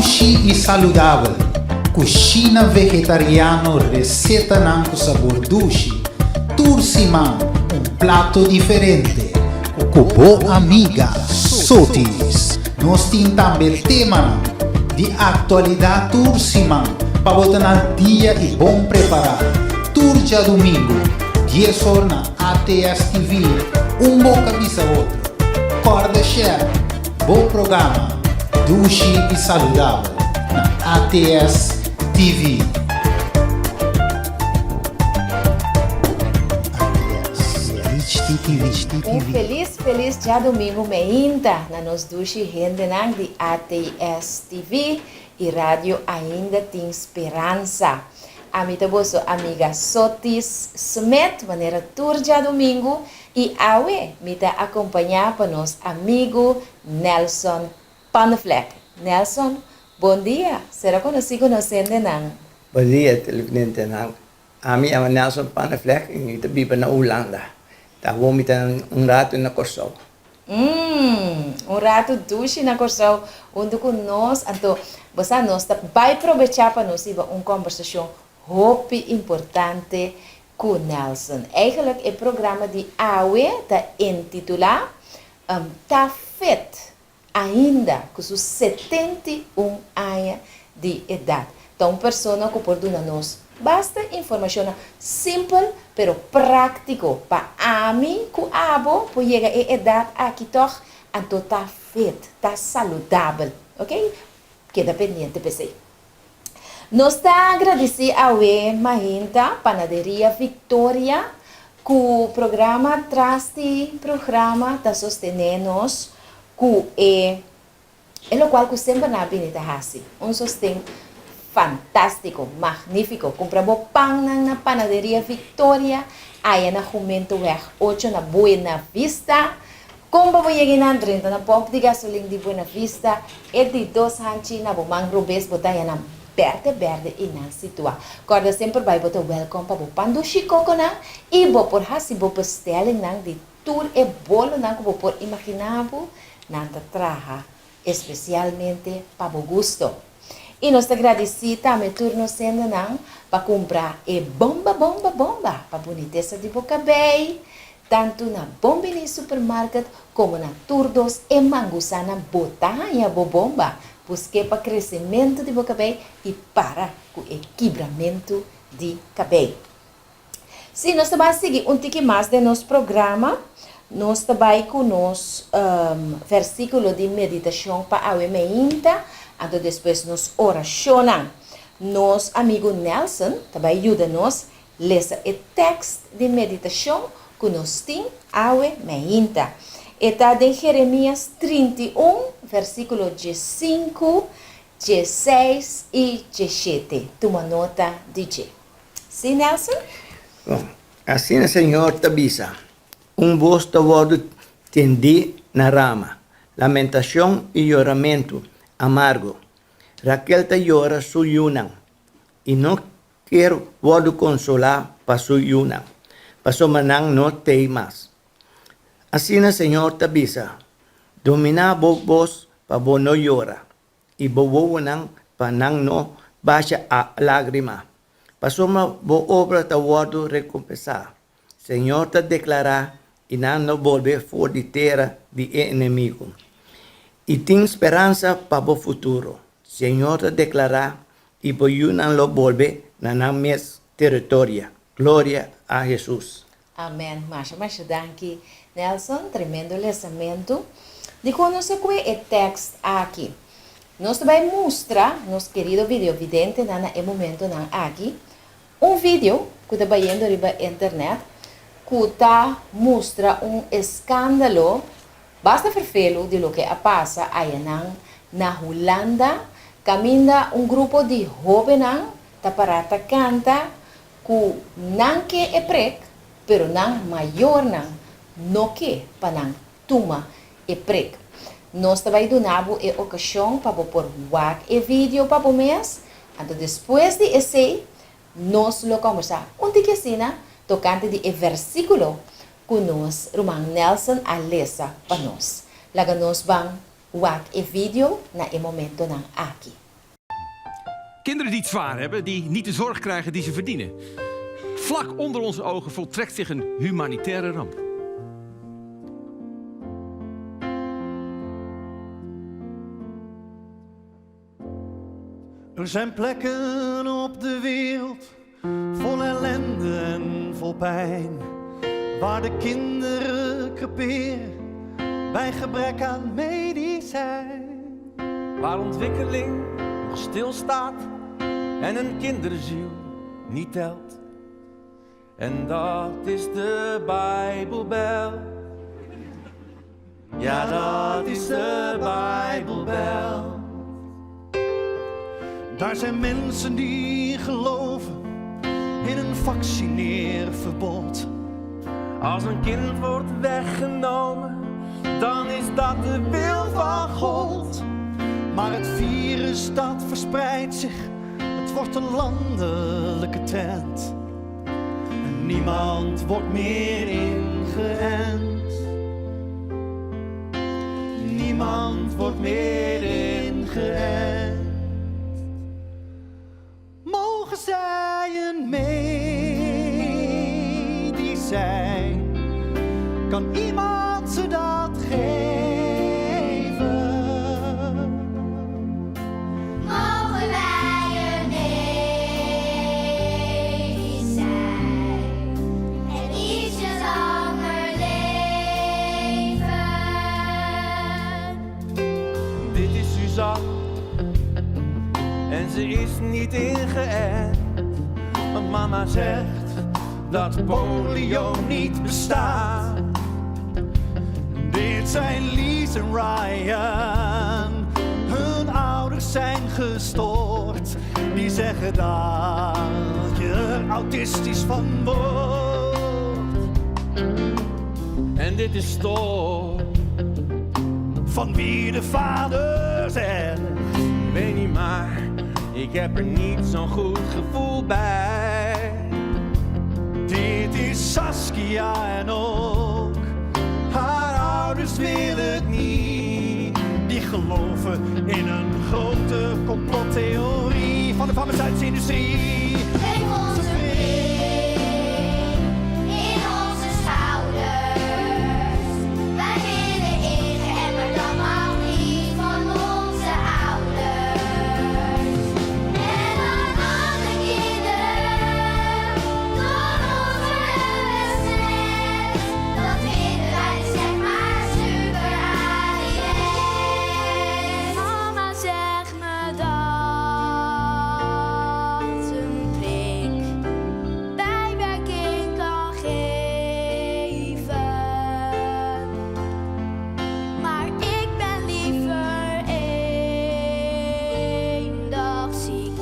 Dushi i saludabel, Kushina vegetariano resetanan ku sabor dushi, tur siman un plato diferente ku bo amiga Sotis. Nos tin tambe temanan di aktualidat tur siman pa bo ta na dia i bon prepará. Tur djadumingu, dies or na ATS TV, un boka bisa otro. Kòrda share bo programa Dushi i Saludabel na ATS TV. Un felis felis djadumingu meinta na nos dushi hendenan di ATS TV i Radio Ainda Tin Speransa. Ami ta boso amiga Sotis Smith manera tur djadumingu i awe mi ta akompañá pa nos amigu Nelson Panneflek. Nelson, bon dia! Sera konosí ku nos hendenan. Bon dia televidentenan. Ami yama Nelson Panneflek i mi ta biba na Hulanda. Ta awor mi ta un ratu na Kòrsou. Umm, un ratu dushi na Kòrsou huntu ku nos. Anto, bo sa, nos ta bai probechá pa nos hiba un kòmbersashon hopi importante ku Nelson. Eigenlijk e programa di awe ta intitulá Ta Fit Ainda ku su 71 aña di edat. Ta un persona ku por duna nos basta informashonnan simpel pero práktiko pa ami ku abo por yega e edat aki tòg, anto ta fit, ta saludabel. Ok, keda pendiente p'esei. Nos ta agradisí awe Mahinta, Panaderia Victoria, ku programa tras di programa ta sostené nos ku e e lokual ku semper nan a bini ta hasi. Un sosten fantástiko, magnífiko. Kumpra bo pannan na Panaderia Victoria, aya na Jumentoweg ocho na Buena Vista. Kon pa bo yega einan? Drenta na pòmp di gasolin di Buena Vista, e di dos hanchi na bo man robes bo ta haña nan bèrdè bèrdè einan situá. Kòrda semper bai bo ta wèlkòm pa bo pan dushi kokonan i bo por hasi bo bestellingnan di tur e bolonan ku bo por imaginá bo, nan ta traha espesialmente pa bo gusto. I nos ta gradisí tambe tur nos hendenan pa kumpra e bomba bomba bomba pa bunitesa di bo kabei, Tantu na Bon Bini Supermarket komo na tur dos e mangusanan bo ta haña bo bomba. Busk'é pa kresementu di bo kabei i para ku e kibramentu di kabei. Sí, nos ta bai sigui un tiki mas den nos programa. Nos ta bai ku nos versíkulo di meditashon pa awe meinta, anto despues nos orashonnan. Nos amigu Nelson ta bai yuda nos Lesa e tèkst di meditashon ku nos tin awe meinta. E ta den Jeremias 31, versíkulo 15, 16 i 17. Tuma nota di dje. Sí, Nelson? Bon, asina Señor ta bisa, Un bos ta wòrdu tendí na Rama, lamentashon i yoramentu amargo. Raquel ta yora su yunan, i no Kier wòrdu konsolá pa su yunan, pasobra nan no t'ei mas. Asina Señor ta bisa, Dominá bo bos pa bo no yora, i bo wowonan pa nan no basha a lágrima, pasobra bo obra ta wòrdu rekompensá, Señor ta deklará, i nan lo bolbe for di tera di e enemigu. I tin speransa pa bo futuro, Señor ta deklará, I bo yunan lo bolbe na nan mes teritoria. Gloria a Hesus. Amen masha masha danki Nelson tremendo lesamentu dikon nos a kue e tekst aki nos ta bai mustra nos kerido videovidentenan na e momentonan aki un video ku ta bayendo riba internet ku ta mustra un eskandalo Basta ferfelu di loke a pasa ayanan na Hulanda kaminda un grupo di hóbennan ta pará ta kanta ku nan ke e prek pero nan mayornan no ke pa nan tuma e prek. Nos ta bai duna bo e okashon pa bo por wak e video pa bo mes, anto despues di esei nos lo kòmbersá un tiki asina tokante di e versíkulo ku nos ruman Nelson a lesa pa nos. Laga nos ban wak e video na e momentonan aki. Kinderen die het zwaar hebben, die niet de zorg krijgen die ze verdienen. Vlak onder onze ogen voltrekt zich een humanitaire ramp. Er zijn plekken op de wereld vol ellende en vol pijn, waar de kinderen creperen bij gebrek aan medicijn. Waar ontwikkeling nog stilstaat en een kinderziel niet telt. En dat is de Bijbelbelt. Ja, dat is de Bijbelbelt. Daar zijn mensen die geloven in een vaccineerverbod. Als een kind wordt weggenomen, dan is dat de wil van God. Maar het virus dat verspreidt zich, het wordt een landelijke trend. En niemand wordt meer ingeënt. Niemand wordt meer ingeënt. Mogen zij een medicijn? Kan iemand ze dat geven? Mogen wij een medicijn en ietsje langer leven? Dit is Suzanne en ze is niet ingeënt. Want mama zegt dat polio niet bestaat. Dit zijn Lies en Ryan. Hun ouders zijn gestoord. Die zeggen dat je er autistisch van wordt. En dit is Storm. Van wie de vader zegt. Ik weet niet maar, ik heb er niet zo'n goed gevoel bij. Dit is Saskia en ook haar ouders willen het niet. Die geloven in een grote complottheorie van de farmaceutische industrie. Geef ons een prik in onze schouders. Wij willen ingeënt, maar dat mag niet van onze ouders. En dan alle kinderen door ons worden besmet. Dat vinden wij zeg maar super AIS. Mama zegt me dat een prik bijwerking kan geven. Maar ik ben liever één dag ziek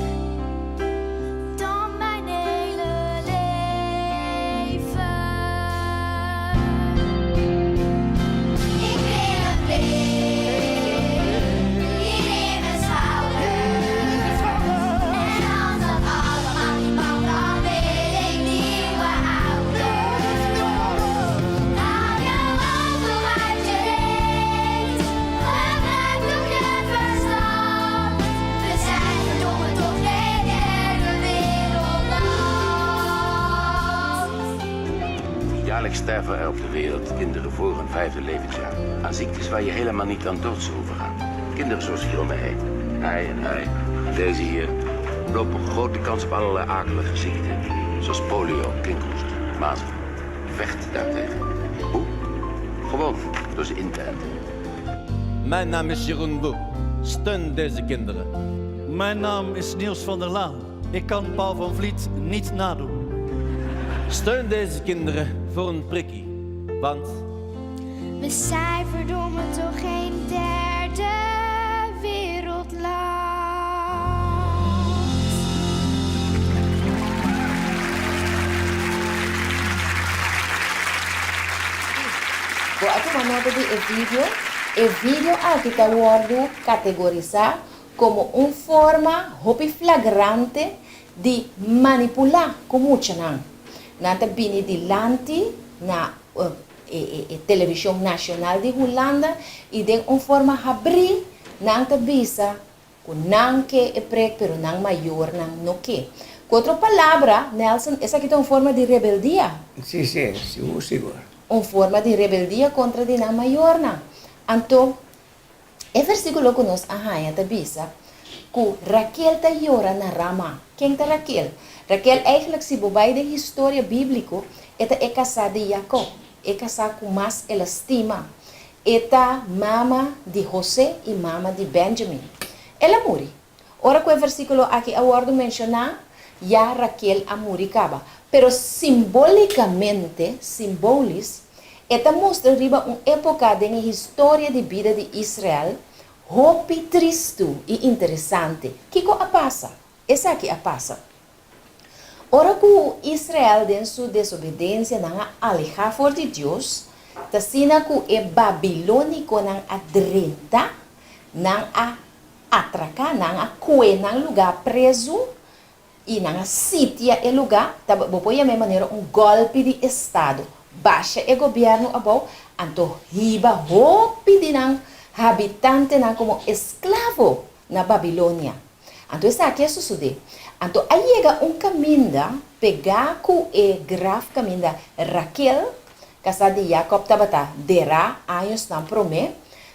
dan mijn hele leven. Ik wil een prik hier in mijn schouders. En als dat allemaal niet mag, dan wil ik nieuwe ouders. Haal je handdoek uit je reet, gebruik toch je verstand. We zijn verdomme toch geen derde wereldland. Jaarlijks sterven er op de wereld kinderen voor hun vijfde levensjaar aan ziektes waar je helemaal niet aan dood zou hoeven gaan. Kinderen zoals hier om mij heen. Hij en hij. Deze hier lopen grote kans op allerlei akelige ziekten. Zoals polio, kinkhoest, mazelen. Vecht daartegen. Hoe? Gewoon door ze in te enten. Mijn naam is Jeroen Woe. Steun deze kinderen. Mijn naam is Niels van der Laan. Ik kan Paul van Vliet niet nadoen. Steun deze kinderen voor een prikkie. Want We zijn verdomme toch geen derde wereldland. Bo a tuma nota di e video? E video aki ta wòrdu kategorisá komo un forma hopi flagrante di manipulá ku muchanan. Nan ta bini dilanti na e e televishon nashonal di Hulanda i den un forma habrí nan ta bisa. Ku nan ke e prek pero nan mayornan no ke. Ku otro palabra, Nelson, esaki ta un forma di rebeldia. Si, si, sigur, sigur. Un forma di rebeldia kontra di nan mayornan. Anto, e versíkulo ku nos a haña ta bisa ku Raquel ta yora na Rama. Ken ta Raquel? Raquel eigenlijk si bo bai den historia bíbliko e ta e kasá di Jakòb, e kasá ku mas el a stima. E ta mama di José i mama di Benjamin. El a muri. Ora ku e versíkulo aki a wòrdu menshoná, ya Raquel a muri kaba. Pero simbólikamente, simbolis, e ta mustra riba un époka den e historia di bida di Israel hopi tristu i interesante. Kiko a pasa? Esaki a pasa. Ora ku Israel den su desobedensia nan a alehá for di Dios, ta asina ku e babilónikonan a drenta, nan a atraká, nan a kue nan lugá prezu i nan a sitia e lugá, ta bo por yam'é manera un gòlpi di estado, basha e gobièrnu abou, anto hiba hopi di nan habitantenan komo esklavo na Babilonia. Anto esaki a sosodé. Anto a yega un kaminda pegá ku e graf kaminda Raquel, kasá di Jakòb, tabata derá añosnan promé.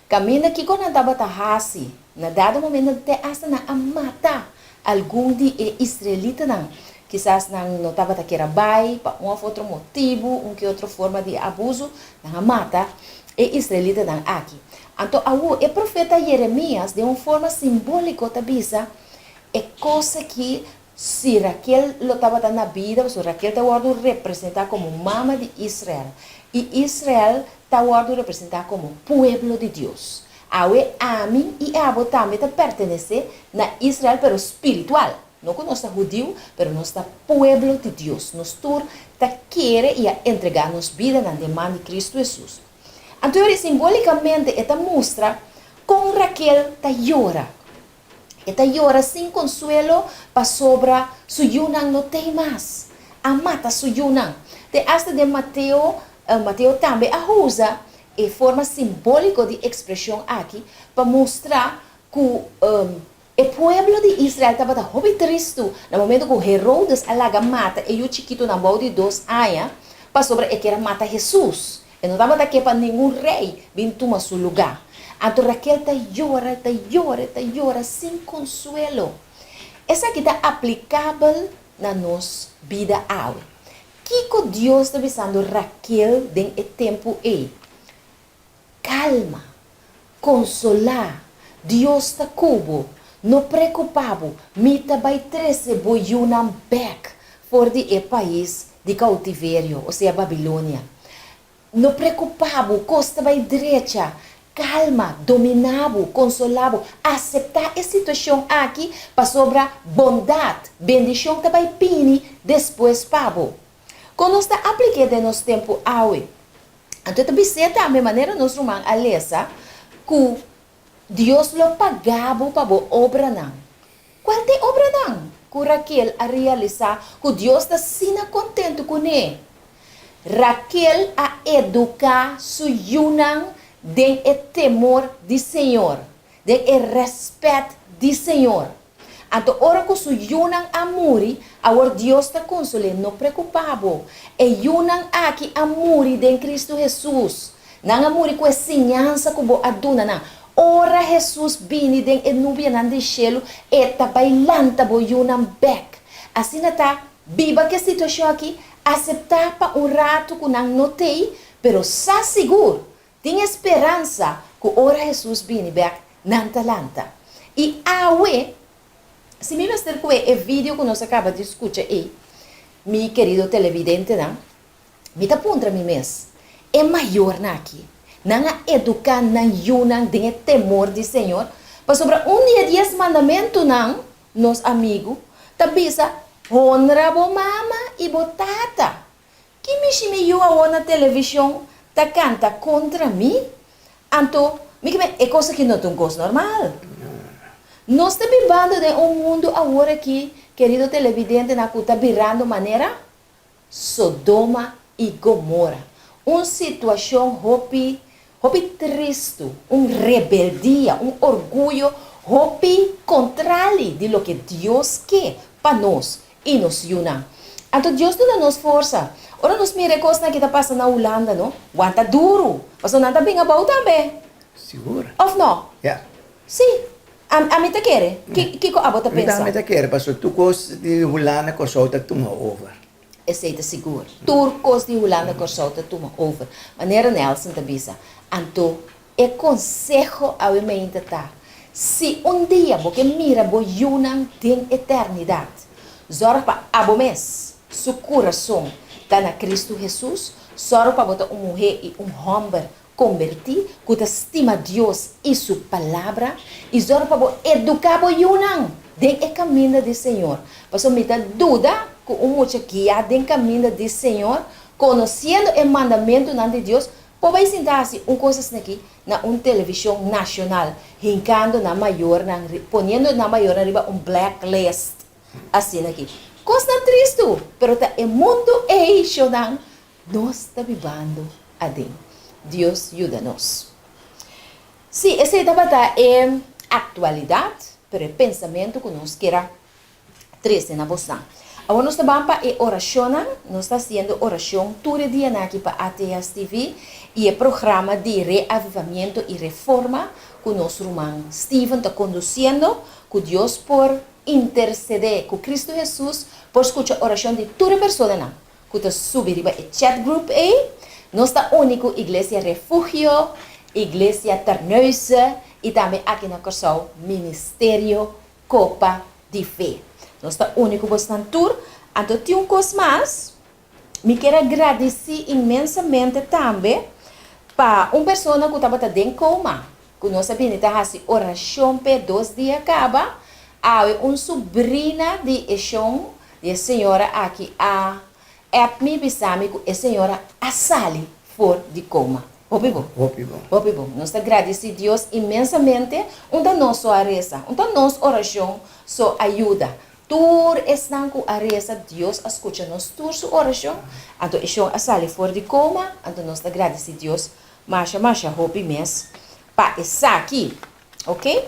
Kaminda kiko nan tabata hasi? Na dado momento te asta nan a mata algun di e israelitanan. Kisas nan no tabata kier a bai pa un òf otro motibu, un ke otro forma di abusu, nan a mata e israelitanan aki. Anto awor e profeta Jeremias den un forma simbóliko ta bisa e kos aki, si Raquel lo tabata na bida, pasobra Raquel ta wòrdu representá komo mama di Israel, i Israel ta wòrdu representá komo pueblo di Dios. Awe ami i abo tambe ta pertenesé na Israel pero spiritual. No ku nos ta hudiu, pero nos ta pueblo di Dios. Nos tur ta kere i a entregá nos bidanan den man di Kristu Hesus. Anto yori simbólikamente e ta mustra kon Raquel ta yora. E ta yora sin konsuelo pasobra su yunan no t'ei mas. A mata su yunan. Te asta den Mateo, Mateo tambe a usa e forma simbóliko di ekspreshon aki pa mustra ku E pueblo di Israel tabata hopi tristu na momento ku Herodes a laga mata e yu chikitunan bou di dos aña pasobra e kier a mata Hesus. E no tabata ke pa ningun rei bin tuma su lugá. Anto Raquel ta yora, e ta yora, e ta yora sin konsuelo. Esaki ta aplikabel na nos bida awe. Kiko Dios ta bisando Raquel den e tempu ei? Kalma, konsolá, Dios ta ku bo, no preokupá bo, mi ta bai trese bo yunan bèk for di e pais di koutiverio, osea Babilonia. No preokupá bo, kos ta bai drecha. Kalma, dominá bo, konsolá bo, aseptá e situashon aki pasobra bondat, bendishon ta bai bini despues pa bo. Kon nos ta aplik'é den nos tempu awe? Anto e ta bis'é tambe, manera nos ruman a lesa, ku Dios lo paga bo pa bo obranan. Kual ta e obranan ku Raquel a realisá ku Dios ta asina kontentu kuné? Raquel a eduká su yunan den e temor di Señor, den e rèspèt di Señor. Anto ora ku su yunan a muri, awor Dios ta konsol'é, No preokupá bo, e yunan aki a muri den Kristu Hesus. Nan a muri ku e siñansa ku bo a duna nan. Ora Hesus bini den e nubianan di shelu, e ta bai lanta bo yunan bèk. Asina ta, biba ku e situashon aki, aseptá pa un ratu ku nan no t'ei, pero sa sigur Tin e speransa ku ora Hesus bini bèk, nan ta lanta. I awe, si mi mester kue e video ku nos a kaba di skucha ei, mi kerido televidentenan, mi ta puntra mi mes, E mayornan aki, nan a eduká nan yunan den e temor di Señor? Pasobra un di e dies mandamentunan, nos amigu, ta bisa, Honra bo mama i bo tata. Ki mishi mi yu awor na television ta canta contra mi? Anto, mi ke e cos aki no ta un cos normal. Nos ta bibando den un mundo awor aki, querido televidentenan, cu ta birando manera Sodoma y Gomora. Un situacion hopi, hopi tristo, un rebeldia, un orguyo. Hopi kontrali di loke Dios ke pa nos i nos yunan. Anto Dios duna nos forsa. Ora nos mira e kosnan ki ta pasa na Hulanda no, wanta duru, pasobra nan ta bin abou tambe. Sigur. Of no? Ya. Sí. Ami ta kere. Kiko abo ta pensa? Mi tambe ta kere, pasobra tur kos di Hulanda Kòrsou ta tuma over. Esei ta sigur. Tur kos di Hulanda Kòrsou ta tuma over. Manera Nelson ta bisa. Anto e konseho awe meinta ta, si un dia bo ke mira bo yunan den eternidat, zòrg pa abo mes su kurason ta na Kristu Hesus, sòru pa bo ta un muhé i un hòmber Kombertí ku ta stima Dios i Su Palabra i zòrg pa bo eduká bo yunan den e kaminda di Señor. Pasobra mi ta duda ku un mucha guiá den kaminda di Señor, konosiendo e mandamentunan di Dios, por bai sinta hasi un kos asin'akí na un televishon nashonal, hinkando nan mayornan, poniendo nan mayornan riba un blacklist asin'akí. Kosnan tristu, pero ta e mundu ei, shownan, Nos ta bibando aden. Dios yuda nos. Sí, esei tabata e aktualidat, pero e pensamentu ku nos kier a trese na bosnan. Awor nos ta ban pa e orashonnan. Nos ta hasiendo orashon tur e dianan aki pa ATS TV i e programa di reavivamiento i reforma ku nos ruman Steven ta kondusiendo, ku Dios por intersedé, ku Kristu Hesus por skucha orashon di tur e personanan ku ta subi riba e chat group ei. Nos ta uni ku Iglesia Refugio, Iglesia Terneuzen i tambe aki na Kòrsou Ministerio Kopa di Fe. Nos ta uni ku bosnan tur. Anto tin un kos mas, mi kier a gradisí inmensamente tambe pa un persona ku tabata den koma, ku nos a bini ta hasi orashon p'e dos dia kaba, awe un subrina di e shon Di e señora aki a app mi bisa mi ku e señora a sali for di koma. Hopi bon. Hopi bon. Hopi bon. Nos ta gradisi Dios inmensamente. Un ta nos so a resa. Un ta nos orashon so a yuda. Tur esnan ku a resa, Dios a skucha nos tur su orashon. Anto e shon a sali for di koma. Anto nos ta gradisi Dios masha masha hopi mes pa esaki. Ok?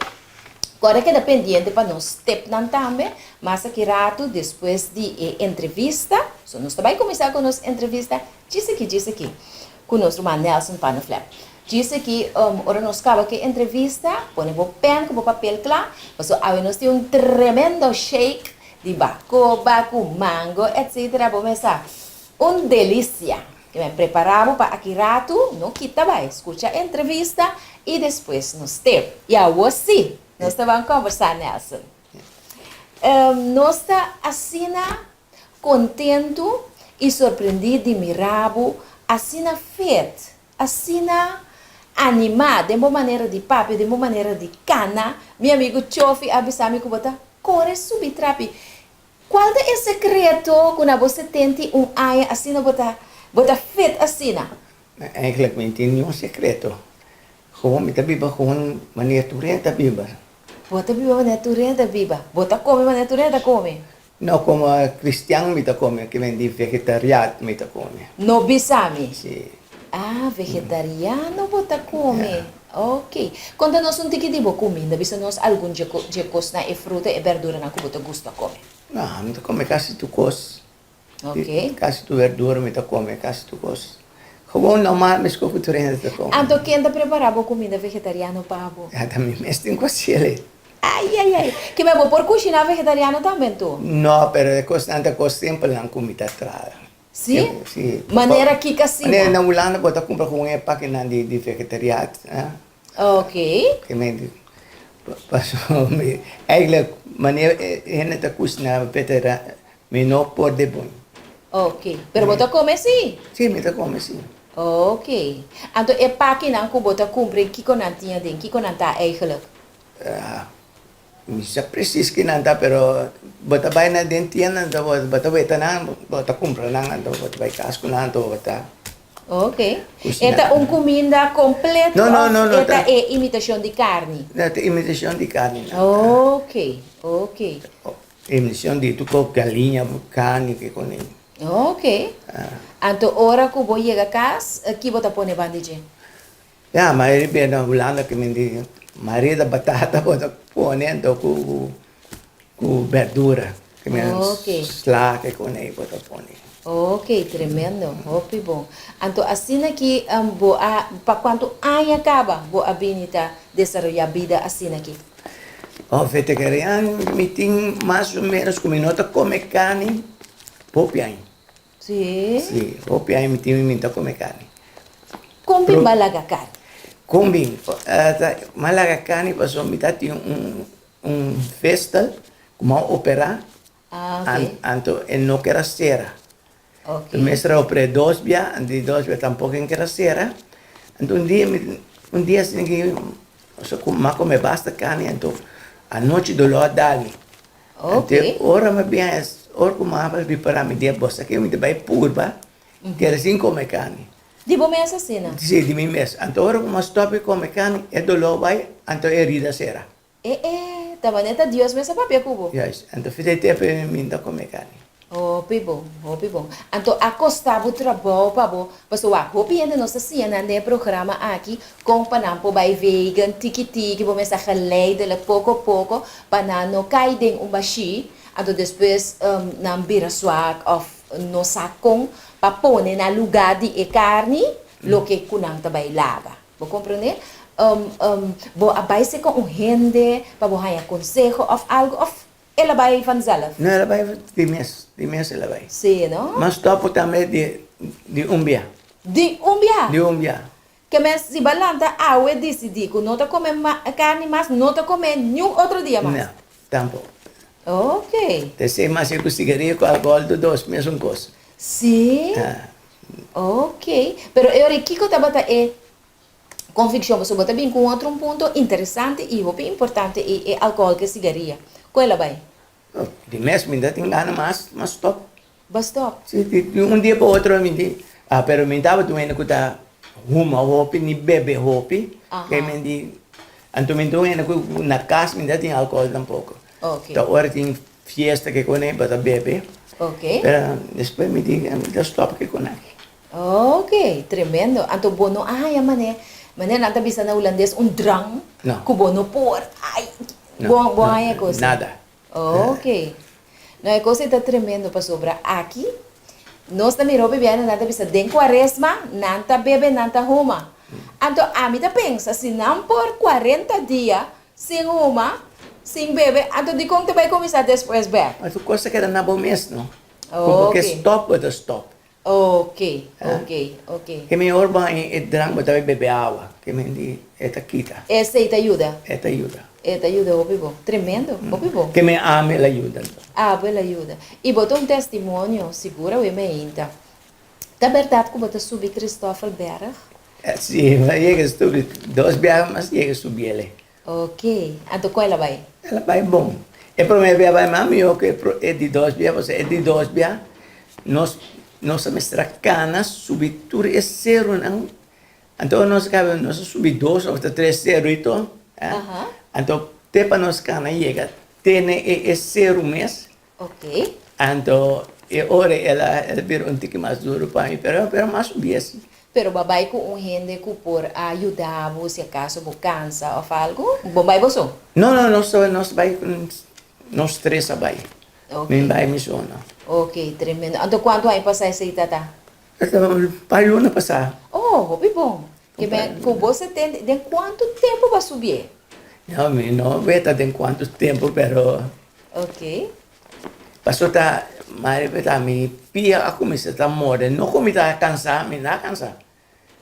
Kòrda keda pendiente pa nos stepnan tambe, mas aki ratu despues di e entrevista. So nos ta bai kuminsá ku nos entrevista djis aki djis aki ku nos ruman Nelson Panneflek. Djis aki ora nos kaba ku e entrevista, pone bo pèn ku bo papel kla, pasobra awe nos tin un tremendo shake di bakoba ku mango etcetera bo mesa un delisia. Ke men prepará bo pa aki ratu, no kita bai, skucha entrevista i despues nos te. I awor sí, nos ta ban kòmbersá, Nelson. Nos ta asina kontentu i sorprendí di mira bo asina fit, asina animá den bo manera di papia, den bo manera di kana. Mi amigu Chofi a bisa mi ku bo ta kore subi trapi. Cual ta e secreto cu na bo 71 aña asina bo ta bo ta fit asina? Eigenlijk mi tin niun secreto. Gewoon mi ta biba gewoon manera tur hende ta biba. Bo ta biba manera tur hende ta biba. Bo ta come manera tur hende ta come. No, como cristian mi ta come, ke men di vegetariat mi ta come. No bisa mi. Si. Ah, vegetariano bo ta come. Ok. Konta nos un tiki di bo kuminda. Bisa nos algun dje dje kosnan, e fruta, e berduranan ku bo ta gusta kome. No, mi ta kome kasi tur kos. Ok. Kasi tur berdura mi ta kome, kasi tur kos. Gewoon normal meskos ku tur hende ta kome. Anto ken ta prepará bo kuminda vegetariano pa bo? Ya ta mi mes tin ku hasiel ei. Ai, ai, ai. Kiba bo por kushiná vegetariano tambe anto? No, pero e kosnan ta kos simpelnan ku mi ta traha. Sí? Sí. Manera kiko asina? Manera na Hulanda bo ta kumpra ku un pakinan di di vegetariat, eh. Ok. Ke men paso mi eigenlijk manera e hende ta kusina vegetarian mi no por de bon. Ok. Pero bo ta kome sí? Sí, mi ta kome sí. Ok. Anto e pakinan ku bo ta kumpra kiko nan tin aden? Kiko nan ta eigenlijk? Mi sa precies ki nan ta pero bo ta bai na den tienda anto bo ta weta nan bo ta kumpra nan anto bo ta bai kas ku nan anto bo ta Ok. E ta un kuminda kompleto No, no, no, òf no e ta ta e imitashon di karni? No, ta imitashon di karni nan ta. Ok, ok. Imitashon di tur kos, galiña, karni, ke kos ei. Ok. Anto ora ku bo yega kas, ki bo ta pone banda dje? Ya, mayoria bia na Hulanda ke men di. Marida batata bo ta pone anto ku ku berdura. Ok. Sla ke kone bo ta pone. Ok, tremendo, hopi bon. Anto asina ki bo a, pa kuantu aña kaba bo a bini ta desaroyá bida asina ki? Oh, vegetariano mi tin mas o menos ku mi no ta kome karni hopi aña. Sí? Sí, hopi aña mi tin mi ta kome karni. Kon bin bo a laga karni? Kon bin? Mi a laga karni pasobra mi ta tin un un fistel ku mi a operá. Ah, ok. Anto e no kera sera. Ok. Mi mester a oper'é dos bia, anto di dos bia tampoko e kera sera. Anto un dia mi un dia asina ki mi a kome basta karni anto anochi doló a dal mi. Ok. Anto ora mi a bin ora ku mi a ripará mi di e bos aki mi ta bai purba kere sin kome karni. Di bo mes asina? Si, di mi mes. Anto ora ku mi a stòp di kome karni e doló bai anto e herida sera. E e, ta manera ta Dios mes a papia ku bo. Juist. Anto fita e tempu ei mi ta kome karni. Hopi bon, hopi bon. Anto a kosta bo trabou pa bo, pasobra wak, hopi hende nos ta siña nan den e programa aki kon pa nan por bai vegan tiki tiki, bo mester geleidelijk poko poko pa nan no kai den un bashí, anto despues nan bira swak òf no sa kon pa pone na lugá di e karni loke ku nan ta bai laga. Bo komprendé? Bo a bai seka un hende pa bo haña konseho òf algu òf el a bai vanzelf? No, el a bai di mes, di mes el a bai. Sí, no? Mas topo tambe di di un bia. Di un bia? Di un bia. Ke mes si bo a lanta awe disidí ku no ta kome karni mas, no ta kome niun otro dia mas? No, tampoko. Ok. Esei mas e ku sigaria ku alkohòl tur dos mesun kos. Sí? Ah. Ok, pero e ora kiko tabata e konvikshon? Pasobra bo ta bin ku un otro un punto interesante i hopi importante i e alkohòl ku e sigaria. Kon el a bai? Di mes mi ta tin gana mas, mas stòp. Bo stòp? Si, di un dia pa otro mi di, ah, pero mi tabata un hende ku ta huma hopi ni bebe hopi, ke mi di, anto mi ta un hende ku na kas mi ta tin alkohòl tampoko. Ta ora tin Fiesta ke kone bo ta bebe. Ok. Pero despues mi di mi ta stop ke kone aki. Ok, tremendo. Anto bo no a haña mane, mane nan ta bisa na hulandes un drang No. ku bo no por, ai, No, bo bo no, haña e kos ei? nada. Ok. No, e kos ei ta tremendo pasobra aki nos ta mira hopi biaha nan ta bisa den kuaresma nan ta bebe, nan ta huma. Anto ami ta pensa si nan por kuarenta dia Sin huma, sin bebe, anto dikon ta bai kuminsá despues bek? Ma tur kos ta keda na bo mes, no? Ku bo Oke. ke stòp, bo ta stòp. Oke, oke, oke. Ke mihor bo haña e drank bo ta bai bebe awa, ke men di e ta kita. Esei ta yuda? E ta yuda. E ta yuda hopi bon. Tremendo, hopi bon. Ke men ami el a yuda anto. Abo el a yuda. I bo ta un testimonio, sigur awe meinta. Ta bèrdat ku bo ta subi Christoffelberg? Si, mi a yega subi dos biaha mas yega subi el. Ok, anto kon el a bai? El a bai bon. E prome bia bai mas mihó ku e di dos bia, pasobra e di dos bia nos nos a mester a kana subi tur e serunan. Anto nos kaba nos a subi dos òf ta tres seru i to, anto te pa nos kana yega te na e seru mes. Ok. Anto e ora el a el a bira un tiki mas duru pa mi, pero pero mas subi asi. Pero bo a bai ku un hende ku por a yuda bo si akaso bo kansa òf algu? Bo bai bo so? No, no, nos ta nos bai ku nos tres a bai. Ok. Mi bai mi so no. Ok, tremendo. Anto kuantu aña pasá esei tata? Un par luna pasá. Oh, hopi bon. Ke men ku bo setenta, den kuantu tempu bo a subié? No, mi no weta den kuantu tempu, pero. Ok. Paso ta, mari ta mi pia a kuminsá ta morde. No ku mi ta kansá, mi no a kansá.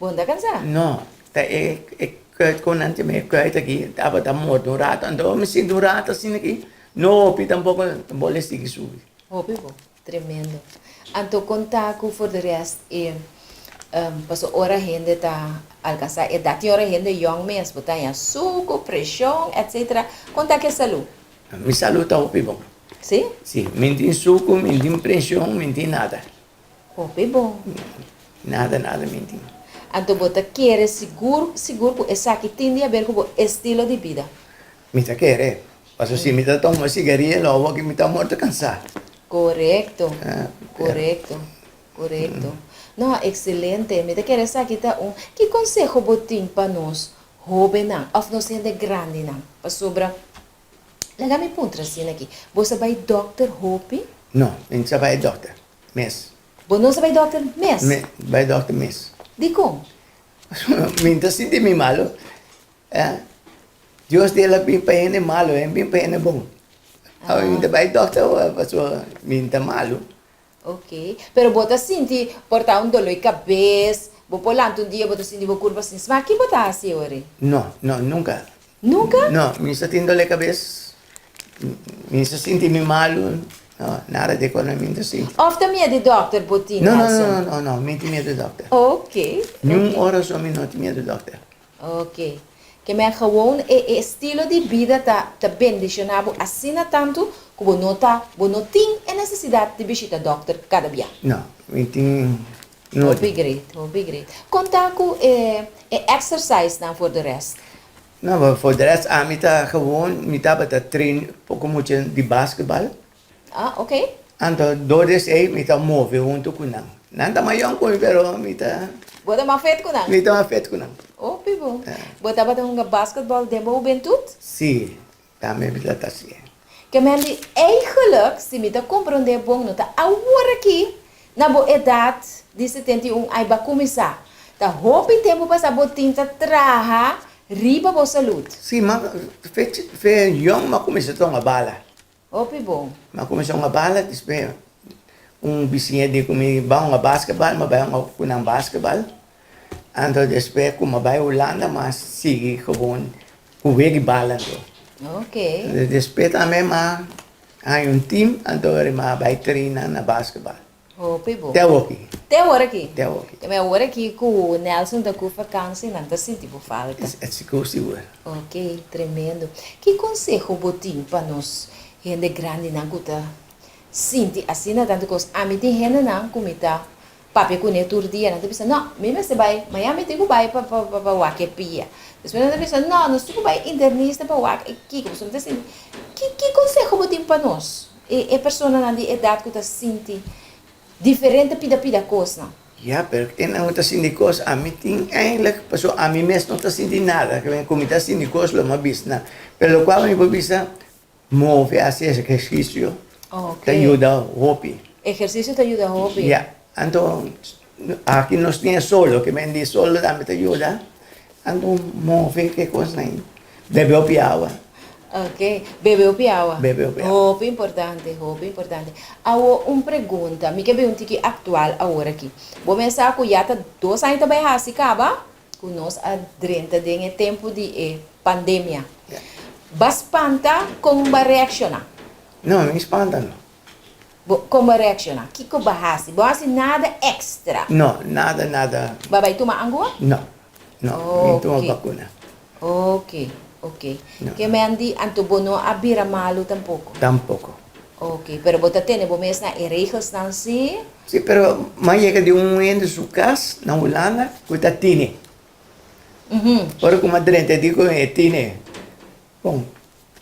Bo no ta kansá? No, ta e e kuit ku nan tin, e kuit aki tabata morde un rato. Anto mi sinti un rato asina aki, no hopi tampoko, bo lo sigui subi. Hopi bon. Tremendo. Anto kon ta ku for de rest e paso ora hende ta alkansa edat tin ora hende yong mes bo ta haña suku, preshon etc. Kon ta ku e salu? Mi salu ta hopi bon. Si? Si. Mi tin suku, mi tin preshon, mi tin nada. Hopi bon. Nada nada mi tin. Anto bo ta kere sigur sigur ku esaki tin di haber ku bo estilo di bida? Mi ta kere. Pasobra si mi ta tuma sigaria lo awor ki mi ta morto cansá. Corecto, corecto, corecto. No, excelente. Mi ta kere esaki ta un. Ki conseho bo tin pa nos? Hóbennan òf nos hende grandinan? Pasobra, laga mi puntra asina aki, bo sa bai dòkter hopi? No, mi no sa bai dòkter mes. Bo no sa bai dòkter mes? Mi bai dòkter mes. Dikon? Pasobra mi no ta sinti mi malu. Dios di el a bin pa hende malu, el a bin pa hende bon. Awe mi ta bai dòkter pasobra mi no ta malu. Ok, pero bo ta sinti por ta un doloi cabes, bo por lanta un dia bo ta sinti bo curpa sin smaak, ki bo ta haci ora? No, no, nunca. Nunca? No, mi sa tin doloi cabes, mi sa sinti mi malu, no, nada di cos mi ta sinti. Of ta miedo di dokter bo tin, No, no, Nelson? no, no, no, mi tin miedo di dokter. Ok, Ni un ok. ora so mi no tin miedo di dokter. Ok. Ke men gewoon e e estilo di bida ta ta bendiciona bo asina tantu ku bo no ta bo no tin e nesesidat di bishita dokter kada bia. No, mi tin no Hopi tin. great, hopi great. Kon ta ku e e exercise nan for de rest? No, but for de rest ami ta gewoon mi tabata train poko mucha di basketbal. Ah, ok. Anto dor di esei mi ta move huntu ku nan. Nan ta mas yòn ku mi pero mi ta. Bo ta mas fet ku nan? Mi ta mas fet ku nan. Hopi bon. Bo tabata hunga basketbal den bo hubentut? Si, tambe mi tabata hasié. Ke men di, Eigenlijk, si mi ta komprondé bon, no ta awor aki, na bo edat di 71 ai bo a kuminsá. Ta hopi tempu pasá bo tin ta traha riba bo salud. Si, ma fe yòn mi a kuminsá tuma bala. Hopi bon. Mi a kuminsá hunga bala, despues un bisiña di ku mi bai hunga basketbal, mi a bai hunga ku nan basketbal. Anto despues ku mi a bai Hulanda mi a sigui gewoon ku wega di bala anto. Ok. Despues tambe mi a haña un team, anto mi a bai traina na basketbal. Hopi bon. Te awoki. Te awor aki. Te awoki. Te awor aki ku Nelson ta ku vakansi nan ta sinti bo falta. E sigur sigur. Ok, tremendo. Ki konseho bo tin pa nos hende grandinan ku ta sinti asina tantu kos? Ami tin hendenan ku mi ta papia kuné tur dia, nan ta bisa, no, mi mester bai, mañana mi tin ku bai pa pa pa wak e pia. Despues nan ta bisa, no, nos tin ku bai internista pa wak e kiko. Pasobra mi ta sinti, ki ki konseho bo tin pa nos? E e personanan di edat ku ta sinti diferente pida pida kosnan. Ya, pero e nan ku ta sinti kos, ami tin eindelijk, pasobra ami mes no ta sinti nada, ku mi ta sinti kos lo mi a bisa nan. Pero lokual mi por bisa, move, hasi ehersisio, ta yuda hopi. Ehersisio ta yuda hopi. Ya, anto aki nos tin e solo, ke men di solo tambe ta yuda. Anto move ke kosnan ei. Bebe hopi awa. Ok, bebe hopi awa. Bebe hopi awa. Hopi importante, hopi importante. Awo un pregunta, mi ke bin un tiki aktual awor aki. Bo men sa ku ya ta dos aña ta bai hasi kaba ku nos a drenta den e tempu di e pandemia. Ba spanta kon ba reakshoná? No, mi spanta no. Bo kon bo a reakshoná? Kiko bo a hasi? Bo a hasi nada èkstra? No, nada, nada. Bo a bai tuma angua? No, no, mi tuma bakuna. Oke, oke. Ke men di anto bo no a bira malu tampoko? Tampoko. Oke, pero bo ta tene bo mes na e regelsnan si? Si, pero mi a yega di un hende su kas na Hulanda ku ta tine. Ora ku mi a drenta e di ku e tine. Bon,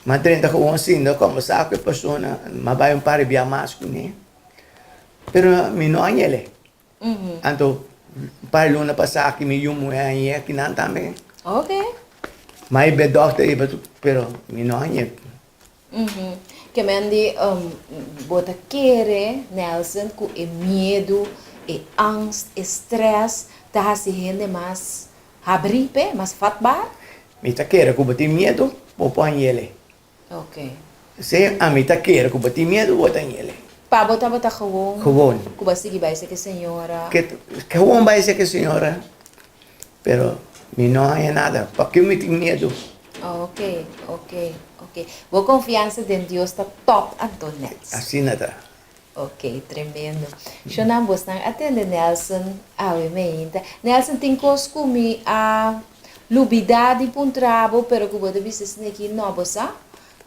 m'a drenta gewoon sinta kombersá ku e persona, m'a bai un par di bia mas kuné, pero mi no a ñele. Anto un par di luna pasá aki mi yu muhé a ñe akinan tambe. M'a iba e dòkter iba tur, pero mi no a ñe. Ke men di bo ta kere, Nelson, ku e miedu, e angst, e strès ta hasi hende mas Habrí p'e, mas vatbaar. Mi ta kere ku bo tin miedu, bo por hañ'ele. Ok. Si ami ta kere ku bo tin miedu, bo ta hañ'ele. Pa bo tabata gewoon. Gewoon. Ku bo a sigui bai seki señora. Ke gewoon bai seki señora, pero mi no haña nada. Pakiko mi tin miedu? Ok, ok, ok. Bo konfiansa den Dios ta top anto, Nets. Asina ta. Ok, tremendo. Shona, bosnan a tende Nelson awe meinta. Nelson, tin kos ku mi a lubidá di puntra bo, pero ku bo ta bisa esaki no bo sa.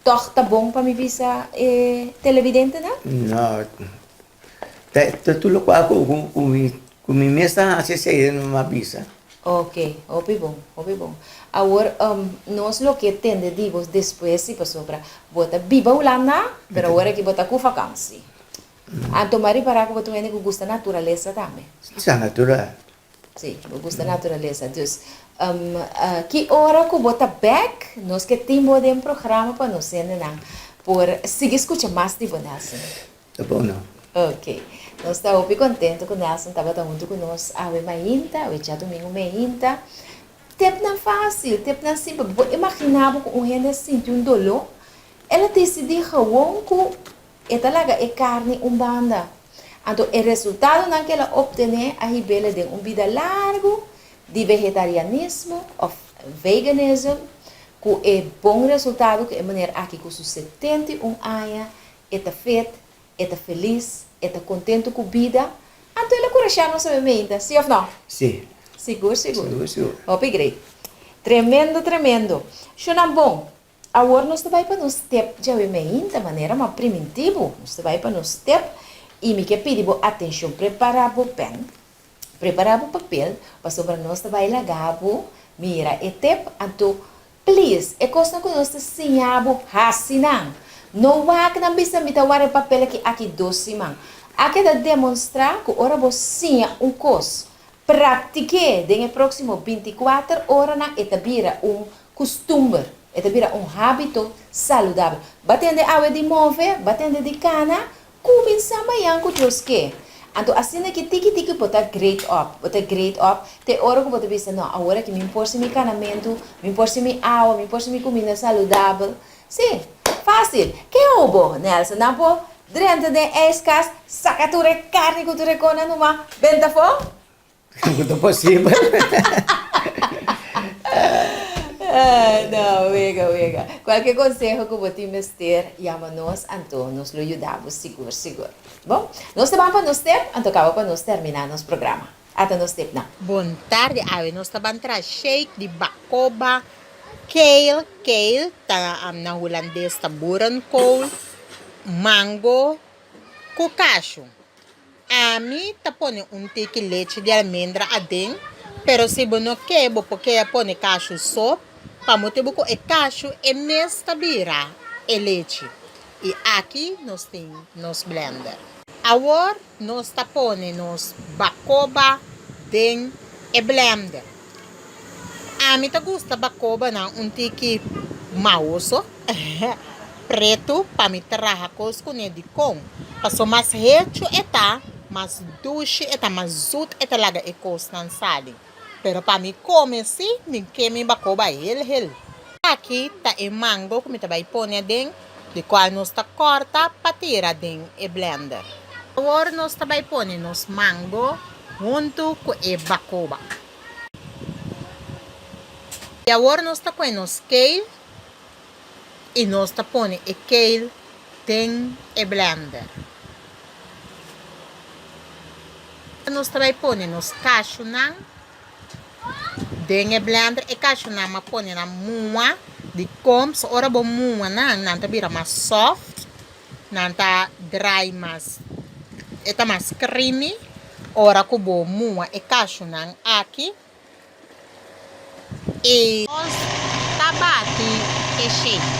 Tòg ta bon pa mi bisa e televidentenan? No, ta tur lokual ku mi mes ta hasi esei mi a bisa. Ok, hopi bon, hopi bon. Awor, nos lo ke tende di bo despues si pasobra bo ta biba Hulanda, pero awor aki bo ta ku vakansi. Anto m'a ripará ku bo ta un hende ku gusta naturalesa tambe. Sa natural. Sí, bo gusta naturalesa. Dus, ki ora ku bo ta bèk, nos ke tin bo den programa pa nos hendenan por sigui skucha mas di bo, Nelson. Ta bon no. Ok. Nos ta hopi kontentu ku Nelson tabata huntu ku nos awe mainta, awe djadumingu meinta. Tepnan fásil, tepnan simpel. Bo por imaginá bo ku un hende a sinti un doló, el a disidí gewon ku E ta laga e karni un banda. Anto e resultadonan ku el a optené a hib'el den un bida largu di vegetarianismo òf veganism, ku e bon resultado ku e meneer aki ku su 71 aña e ta fit, e ta felis, e ta kontentu ku bida. Anto el a kurashá nos awe meinta, sí òf nò? Sí. Sigur, sigur. Sigur, sigur. Hopi great. Tremendo, tremendo. Shonnan bon. Awor nos ta bai pa nos step djawe meinta, manera mi a primintí bo. Nos ta bai pa nos step i mi ke pidi bo atenshon. Prepará bo pèn, prepará bo papel, pasobra nos ta bai laga bo mira e tep. Anto, please, e kosnan ku nos ta siña bo, hasi nan. No wak nan bisa mi ta wara e papel aki aki dos siman. A keda demonstrá ku ora bo siña un kos, praktik'é den e próksimo binti kuater oranan e ta bira un Kustumber, e ta bira un hábito saludabel. Ba tende awe di move, ba tende di kana, kuminsá mañan ku Dios ke. Anto asina ki tiki tiki bo ta grade up, bo ta grade up te ora ku bo ta bisa, no, awor aki mi por si mi kanamentu, mi por si mi awa, mi por si mi kuminda saludabel. Sí, fásil. Ke hobo, Nelson? Nan por drenta den ijskast, saka tur e karni ku tur e kona numa, benta afó? Ku ta posibel. No, wega, wega. Kualke konseho ku bo tin mester, yama nos, anto nos lo yuda bo sigur, sigur. Bon, nos ta ban pa nos tep, anto kaba pa nos terminá nos programa. Ata nos tepnan. Bon tardi, awe nos ta ban traha shake di bakoba, kale, kale ta na hulandes ta boerenkool, mango ku kashu. Ami ta pone un tiki lechi di almendra aden, pero si bo no ke bo por kea pone kashu so, pa motibu ku e kashu e mes ta bira e lechi. I aki nos tin nos blender. Awor nos ta pone nos bakoba den e blender. Ami ta gusta bakobanan un tiki maoso, pretu, pa mi traha kos kuné dikon. Paso mas hechu e ta, mas dushi e ta, mas zut e ta laga e kosnan sali. Pero pa mi kome si, mi ke mi bakoba hel hel. Aki ta e mango ku mi ta bai pone aden, di kual nos ta kòrta pa tira den e blender. Awor nos ta bai pone nos mango huntu ku e bakoba. I awor nos ta kohe nos kale i nos ta pone e kale den e blender. Nos ta bai pone nos kashunan den e blender. E kashunan mi a pone nan mua di kom. So ora bo mua nan, nan ta bira mas soft, nan ta drai mas, e ta mas creamy ora ku bo mua e kashunan aki. I nos ta bati e shake.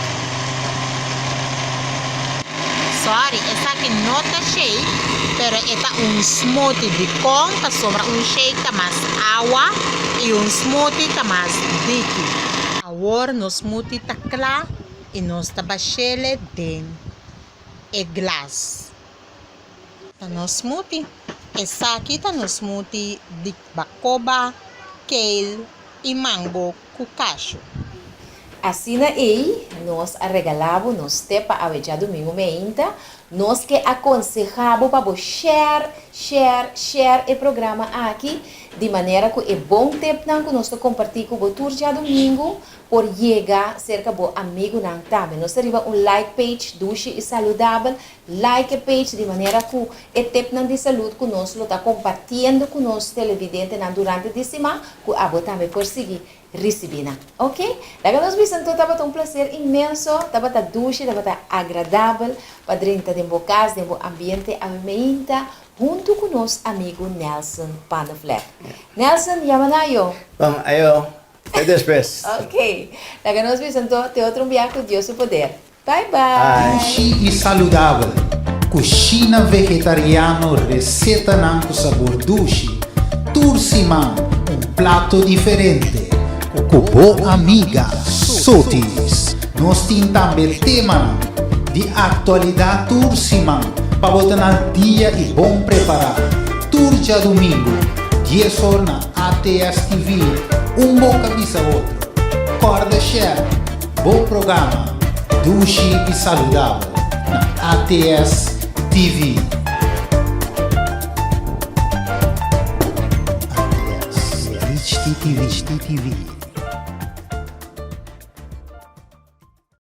Sorry, esaki no ta shake, pero e ta un smoothie. Dikon? Pasobra un shake ta mas awa i un smoothie ta mas diki. Awor nos smoothie ta kla i nos ta bashele den e glas. Ta nos smoothie. Esaki ta nos smoothie di bakoba, kale i mango ku kashu. Asina ei nos a regalá bo nos tep pa awe djadumingu meinta. Nos ke akonsehá bo pa bo share, share, share e programa aki di manera ku e bon tepnan ku nos ta kompartí ku bo tur djadumingu por yega serka bo amigunan tambe. Nos ta riba un like page dushi i saludabel. Like e page di manera ku e tepnan di salud ku nos lo ta kompartiendo ku nos televidentenan durante di siman ku abo tambe por sigui risibí nan. Ok? Laga nos bisa anto tabata un plaser inmenso, tabata dushi, tabata agradabel pa drenta den bo kas, den bo ambiente awe meinta huntu ku nos amigu Nelson Panneflek. Nelson, yama na ayo. Bon, ayo. Te despues. Ok. Laga nos bisa anto te otro un biaha ku Dios su poder. Bye bye. Dushi i saludabel, Kushina vegetariano resetanan ku sabor dushi. Tur siman un plato diferente ku bo amiga Sotis. Nos tin tambe temanan di aktualidat tur siman pa bo ta na dia i bon prepará. Tur djadumingu, dies or na ATS TV, un boka bisa otro. Kòrda share bo programa Dushi i Saludabel na ATS TV. ATS, HTTV.